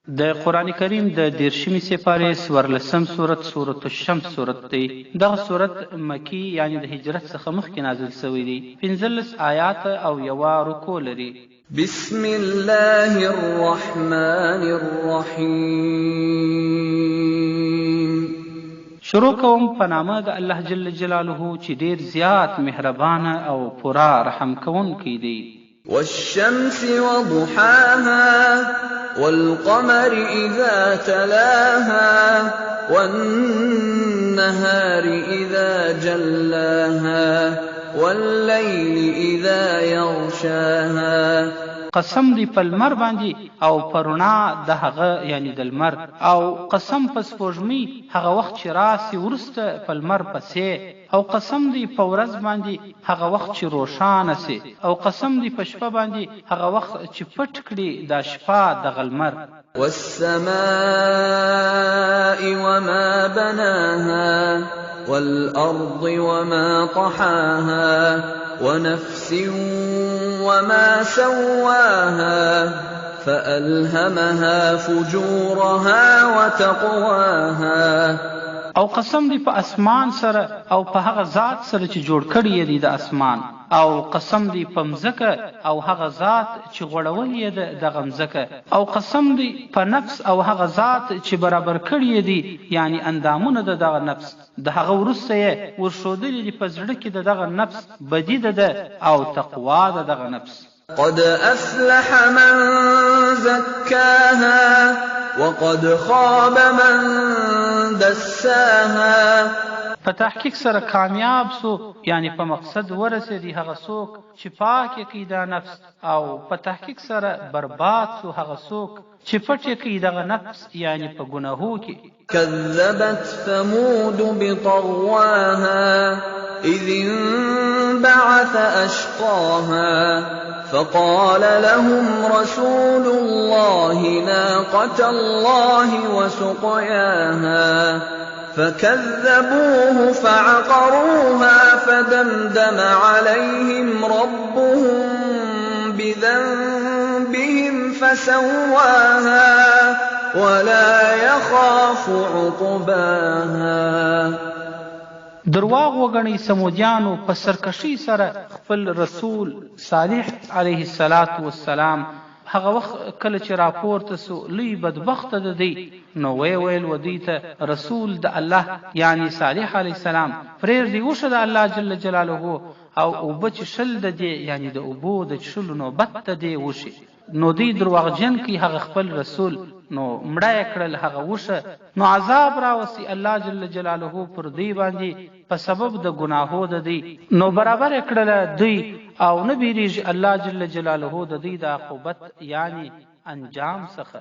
د قرآن کریم د دېرشمې سپارې څوارلسم سورت، سورة الشمس سورت دی. دغه سورت مکي یعنې د هجرت څخه مخکې نازل شوی دی. 15 آیاته او یوه رکوع لري. بسم الله الرحمن الرحیم. شروع کوم په نامه د الله جل جلاله چې ډېر زیات مهربانه او پوره رحم کوونکی دی. والشمس وضحاها والقمر إذا تلاها والنهار إذا جلاها والليل إذا يغشاها. قسم دی په لمر باندې او په رڼا د هغه یعنی د لمر، او قسم په سپوږمۍ هغه وخت چې راسي وروسته په لمر پسې، او قسم دی په ورځ باندې هغه وخت چې روښانه سي، او قسم دی په شپه باندې هغه وخت چې پټ کړي دا شپه دغه لمر. والسماء وما بناها والأرض وما طحاها ونفس وما سواها فألهمها فجورها وتقواها. او قسم دی په اسمان سره او په هغه ذات سره چې جوړ کړی یې دی د اسمان، او قسم دی په مځکه او هغه ذات چې غوړولې یې ده دغه مځکه، او قسم دی په نفس او هغه ذات چې برابر کړی یې دی یعنی اندامونه د دغه نفس، د هغه وروسته یې ورښودلي دي په زړه کې د دغه نفس بدي د ده او تقوا د دغه نفس. قد أفلح من زكاها وقد خاب من دساها. په تحقیق سره کامیاب سو یعنی په مقصد ورسېدی هغه څوک چې پاک یې کړي دا نفس، او په تحقیق سره برباد سو هغه څوک چې پټ یې کړي دغه نفس یعنی په ګناهو کې. كذبت ثمود بطغواها إذ انبعث أشقاها فقال لهم رسول الله ناقة الله وسقياها فكذبوه فعقروها فدمدم عليهم ربهم بذنبهم فسواها ولا يخاف عقباها. درواغ وګڼي ثمودیانو په سرکشۍ سره خپل رسول صالح علیه الصلاة والسلام هغه وخت کله چې راپورته سو لوی بدبخته د دوی، نو ویې ویل و دوی ته رسول د الله یعنی صالح علیه السلام پرېږدئ اوښه د الله جل جلاله او اوبه چښل د دې یعنی د اوبو د چښلو نوبت د دې وشي، نو دوی درواغجن کوي هغه خپل رسول، نو مړه یې کړل هغه اوښه، نو عذاب راوستی الله جل جلاله پر دوی باندې په سبب د ګناهو د دوی، نو برابر یې کړله دوی او نه بیریږي الله جل جلاله د دوی د عقوبت یعنی انجام څخه.